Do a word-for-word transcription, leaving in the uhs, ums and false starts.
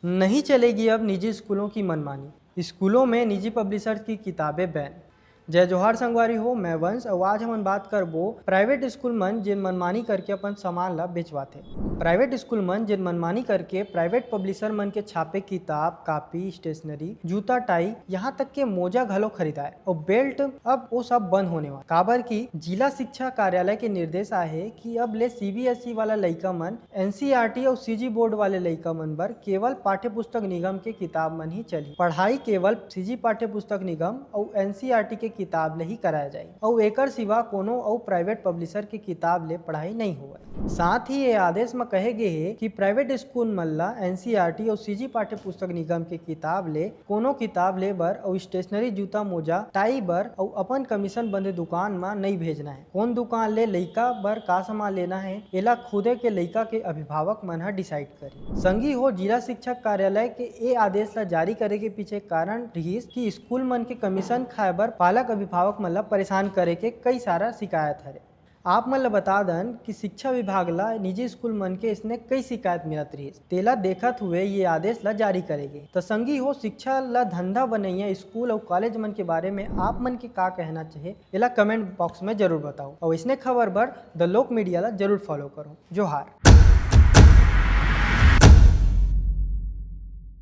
नहीं चलेगी अब निजी स्कूलों की मनमानी, स्कूलों में निजी पब्लिशर्स की किताबें बैन। जय जोहार संगवारी हो, मैं वंश। और आज हमन बात करबो प्राइवेट स्कूल मन जिन मनमानी करके अपन सामान ला बेचवाथे। प्राइवेट स्कूल मन जिन मनमानी करके प्राइवेट पब्लिशर मन के छापे किताब, कॉपी, स्टेशनरी, जूता, टाई, यहाँ तक के मोजा घलो खरीदाए और बेल्ट, अब वो सब बंद होने वाला। काबर कि जिला शिक्षा कार्यालय के निर्देश आहे कि अब ले सीबीएसई वाला लइका मन, एनसीईआरटी और सीजी बोर्ड वाले लइका मन बर केवल पाठ्य पुस्तक निगम के किताब मन ही चली। पढ़ाई केवल सीजी पाठ्य पुस्तक निगम और एनसीईआरटी के किताब ले ही कराया जाए और एकर सिवा कोनो और प्राइवेट पब्लिशर के किताब ले पढ़ाई नहीं होवय। साथ ही ये आदेश म कहे गे हे कि प्राइवेट स्कूल मन ला एनसीईआरटी और सीजी पाठ्य पुस्तक निगम के किताब ले कोनो किताब ले बर और स्टेशनरी, जूता, मोजा, टाई बर और अपन कमीशन बंधे दुकान म नहीं भेजना है। कौन दुकान ले लइका बर का सामान लेना है, एला खुदे के लइका के अभिभावक मन ह डिसाइड करी। संगी हो, जिला शिक्षक कार्यालय के ए आदेश ला जारी करे के पीछे कारण रिहिस कि स्कूल मन के कमीशन खाए बर पालक अभिभावक मन ला परेशान करे के कई सारा शिकायत हरे। आप मन ल बता दन कि शिक्षा विभाग ला निजी स्कूल मन के इसने कई शिकायत मिलत रहिस, तेला देखत हुए ये आदेश ला जारी करे गे। त संगी हो, शिक्षा ला धंधा बनैया स्कूल अउ कॉलेज मन के बारे में आप मन के का कहना चाहिए, एला कमेंट बॉक्स में जरूर बताओ। और इसने खबर बर द लोक मीडिया ला जरूर फॉलो करो। जोहार।